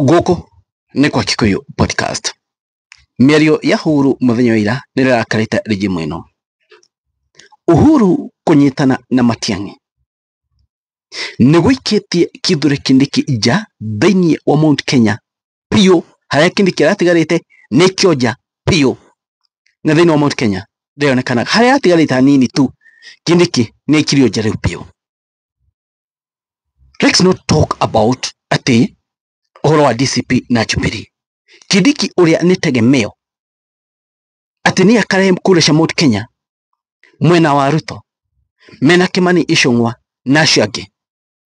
Gũkũ nĩ kwa Kikuyu Podcast. Mĩario ya Uhuru mũthenya wa ira nĩ ĩrakarĩte regime ĩno. Uhuru kũnyitana na Matiang'i nĩ gũikĩtie Kithure Kindiki nja thĩinĩ wa Mount Kenya biũ, harĩa Kindiki aratigarĩte nĩ kĩonja biũ, na thĩinĩ wa Mount Kenya ndĩronekanaga harĩa atigarĩte hanini tu, Kindiki nĩ aikirio nja rĩu biũ. Let's not talk about atĩ ũhoro wa DCP na Jubilee. Kindiki ũrĩa nĩ tegemeo atĩ nĩ akarehe kura cia Mount Kenya mwena wa Ruto mena Kimani Ichung'wa na acio angĩ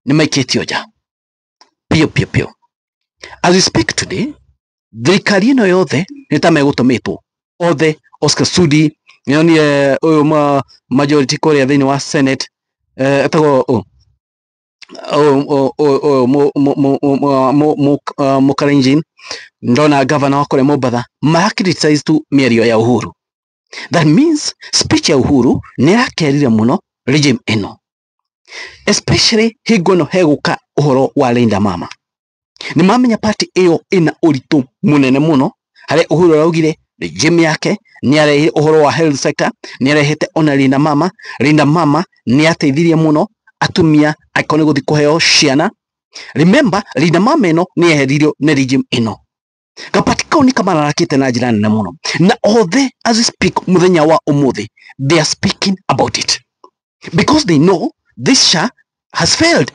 nĩ maikĩtio nja biũ biũ biũ. As we speak today, thirikari ĩno yothe nĩ ta megũtũmĩtwo othe. Oscar Sudi nĩonire ũyũ majority kũrĩa thĩinĩ wa Senate, etagwo ũyũ Mũkalenjin, ndona governor wa kũrĩa Mombatha mara criticize tu mĩario ya Uhuru. That means speech ya Uhuru nĩ ĩrakerire mũno regime ĩno, especially hingo ĩno hegũka ũhoro wa Linda Mama. Nĩ mamenya party ĩyo ĩna ũritũ mũnene mũno, harĩa Uhuru araugire regime yake nĩ arehire ũhoro wa health sector, nĩ arehete ona Linda Mama. Linda Mama nĩ ateithirie mũno atumia angĩkorwo nĩ gũthiĩ kũheo ciana. Remember, Linda Mama ĩno nĩ yeheririo nĩ regime ĩno. Gapati kau nĩ kamararakĩte na njĩra nene mũno, na othe as we speak mũthenya wa ũmũthĩ they are speaking about it because they know this SHA has failed.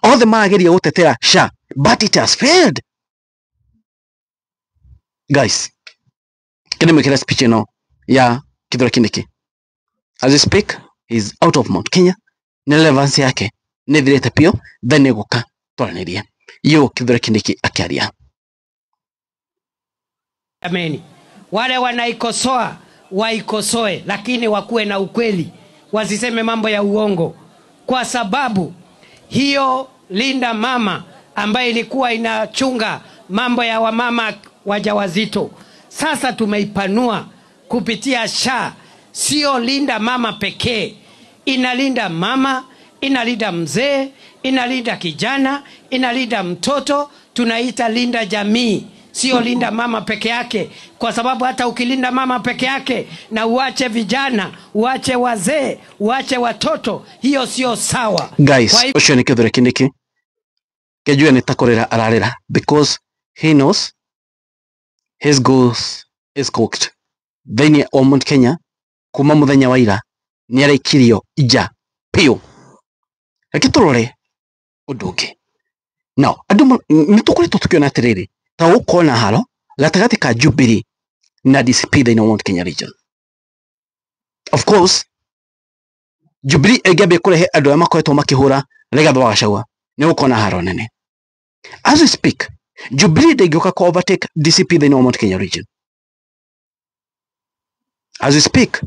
Othe marageria gũtetera SHA, but it has failed, guys. Kĩndĩ speech ĩno ya Kithure Kindiki, as we speak he is out of Mount Kenya, nĩ relevance yake nĩ thirĩte biũ. Then nĩ gũka twaranĩrie yo Kithure Kindiki akĩaria. Ameni. Wale wanaikosoa waikosoe, lakini wakuwe na ukweli, wasiseme mambo ya uongo, kwa sababu hiyo Linda Mama ambayo ilikuwa inachunga mambo ya wamama wajawazito, sasa tumeipanua kupitia SHA. Sio Linda Mama pekee, inalinda mama, inalinda mzee, inalinda kijana, inalinda mtoto. Tunaita Linda Jamii, sio Linda Mama peke yake, kwa sababu hata ukilinda mama peke yake na uache vijana, uache wazee, uache watoto, hiyo sio sawa. Guys, ũcio nĩ Kithure Kindiki kĩnjue nĩ ta kũrĩra ararĩra because he knows his goals is cooked thĩinĩ wa Mount Kenya. Kuma mũthenya wa ira nĩ araikirio nja biũ. Reke tũrore ũndũ ũngĩ. Now andũ nĩ tũkoretwo tũkĩona atĩrĩrĩ, ta gũkorwo na haro gatagatĩ ka Jubilee na DCP thĩinĩ wa Mount Kenya region. Of course, Jubilee ĩngĩambia kũrehe andũ arĩa makoretwo makĩhũra Rigathĩ wa Gachagua, nĩ gũkorwo na haro nene. As we speak, Jubilee ndĩngĩũka ku overtake DCP thĩinĩ wa Mount Kenya region. As we speak,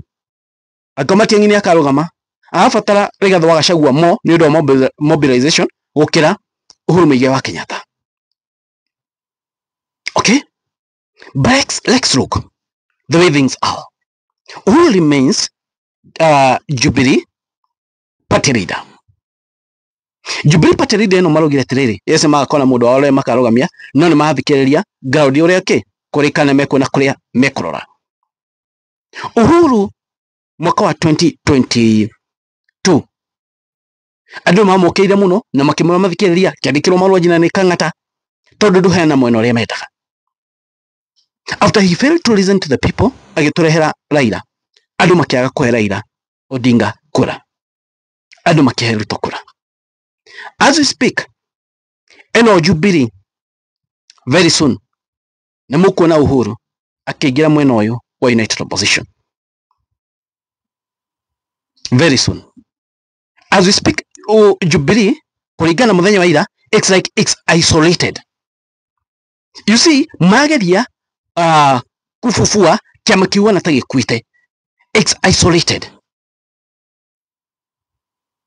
angĩkorwo Matiang'i nĩ akarũgama, arabatara Rigathĩ wa Gachagua mo nĩ ũndũ wa mobilization gũkĩra Uhuru Muigai wa Kenyatta. Okay, but let's look the way things are. Uhuru remains Jubilee party leader. Jubilee party leader ĩno marugire atĩrĩrĩ, yes, magakorwo na mũndũ wao ũrĩa makarũgamia, no nĩ marathikĩrĩria ground ũrĩa kĩ kũrĩ kana mekuona kũrĩa mekũrora. Uhuru mwaka wa 2022 andũ mamũkĩire mũno na makĩmwĩra mathikĩrĩria, kĩandĩkĩrwo marũa nginya nĩ Kang'ata tondũ ndũheana mwena ũrĩa mendaga. After he failed to listen to the people, agĩtũrehera Raila. Andũ makĩaga kũhe Raila Odinga kura, andũ makĩhe Ruto kura. As we speak, ĩno Jubilee very soon nĩ mũkuona Uhuru akĩingĩra mwena ũyũ wa United Opposition very soon. As we speak, Jubilee kũringana na mũthenya wa ira, it's like it's isolated. You see, mageria kufufua kĩama kĩu ona ta gĩkuĩte. It's isolated.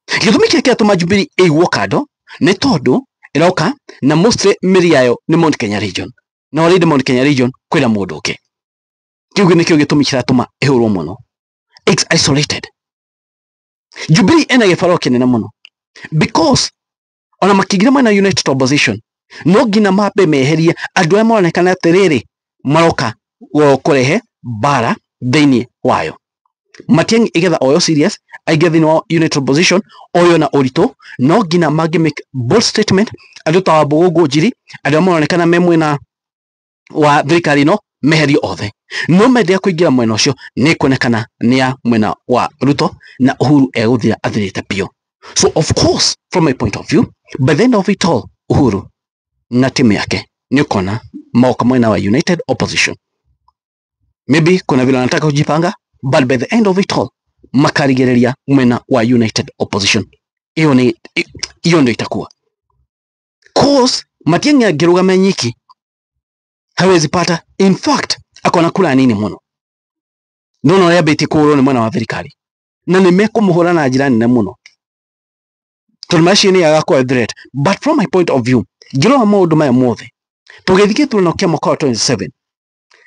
Gĩtũmi kĩrĩa kĩratũma Jubilee ĩigwo kando nĩ tondũ ĩroka na mostly mĩri yayo nĩ Mount Kenya region, na already Mount Kenya region kwĩna mũndũ ũngĩ. Kĩu nĩkĩo gĩtũmi kĩratũma ĩhũrwo mũno. It's isolated. Jubilee ĩna gĩbarũa kĩnene mũno because ona makĩingĩra mwena United Opposition No nginya mambe meherie andũ arĩa maronekana atĩrĩrĩ maroka kũrehe mbara thĩinĩ wayo. Matiang'i igetha oyo serious aingĩ thĩinĩ wa united opposition oyo na ũritũ, no nginya mangĩ make bold statement andũ ta Wambugu Ngunjiri andũ arĩa maronekana me mwena wa thirikari ĩno meherio othe. No mendia kũingĩra mwena ũcio nĩ kuonekana nĩ ya mwena wa Ruto na Uhuru egũthira athirĩte biũ. So of course from my point of view, by the end of it all, Uhuru na timu yake nĩ ũkona moka mwena wa united opposition. Maybe kuna vile wanataka kujipanga, but by the end of it all makarigereria mwena wa united opposition. Hiyo ni hiyo ndio itakuwa. Cause Matiang'i angĩrũgama nyiki hawezi pata. In fact akona kura nini muno no no yambĩtie kũhũrwo nĩ mwena wa thirikari na nĩ mekũmũhũra na njĩra nene mũno tondũ macio nĩ agakorwo threat. But from my point of view, ngĩrora maũndũ maya mothe tũgĩthiĩ gĩthurano kĩa mwaka wa 27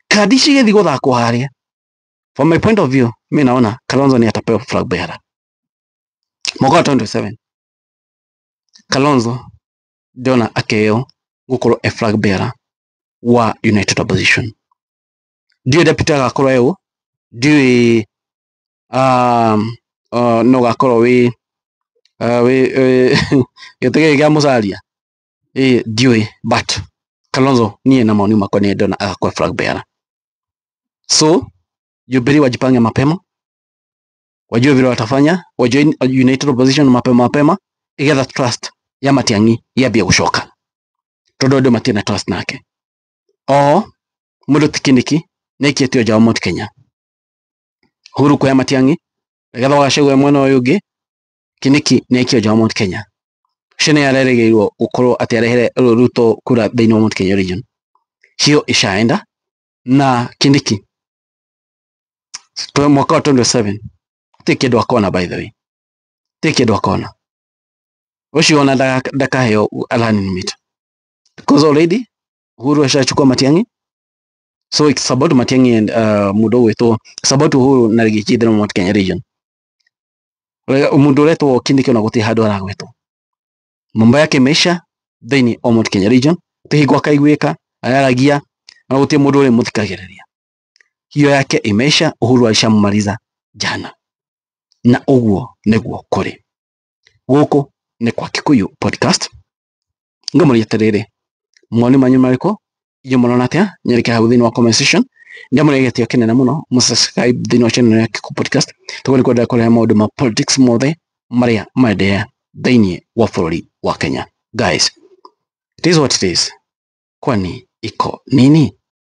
kandi cigĩthiĩ gũthakwo harĩa, from my point of view mi naona Kalonzo ni atapewa flag bearer mwaka wa 2027. Kalonzo ndĩrona akĩheo gũkorwo e flag bearer wa united opposition. Ndiũĩ deputy agakorwo e ũ, ndiũĩ no gakorwo wĩ gĩtĩ gĩkĩ kĩa Musalia, ndiũĩ, but Kalonzo niĩ na maoni makwa nĩ ndona agakorwo flag bearer. So Jubilee wajipange mapema, wajue vile watafanya, wajoin united opposition mapema mapema igetha trust ya Matiang'i yambie gũcoka tondũ andũ matirĩ na trust nake. Oho mũndũ ti Kindiki nĩaikĩtio nja wa Mount Kenya. Uhuru kuoya Matiang'i, Rigathi wa Gachagua mwena ũyũ ũngĩ, Kindiki nĩaikio nja wa Mount Kenya. Ũcio nĩ arerĩgĩrĩirwo gũkorwo atĩ arehere Ruto kura thĩinĩ wa Mount Kenya region. Hiyo ishaenda na Kindiki mwaka wa 2027 ti kĩndũ akona, by the way ti kĩndũ akona ũcio ona ndakaheo running mate because already Uhuru ashachukua Matiang'i, so it's about Matiang'i and mũndũ ũgwĩtwo, it's about Uhuru na Riggy thĩinĩ wa Mount Kenya region. Mũndũ ũretwo Kindiki ona gũtirĩ handũ aragwetwo, mambo yake imeisha thĩinĩ wa Mount Kenya region, ti hingo akaiguĩka araragia na gũtirĩ mũndũ ũrĩ mũthikagĩrĩria. Hiyo yake imeisha, Uhuru alishamaliza jana, na ũguo nĩguo kũrĩ. Gũkũ nĩ kwa Kikuyu Podcast. Ngũmũria atĩrĩrĩ, mawoni manyu marĩkũ? Inyuĩ mũrona atĩa? Nyandĩkĩre hau thĩinĩ wa comment section. Ndamũrĩa gĩtĩo kĩnene mũno mũsubscribe thĩinĩ wa channel ya Kikuyu Podcast tondũ nĩ kwenda kũrehe maũndũ ma politics mothe marĩa maendelea thĩinĩ wa bũrũri wa Kenya. Guys, it is what it is. Kwani iko nini?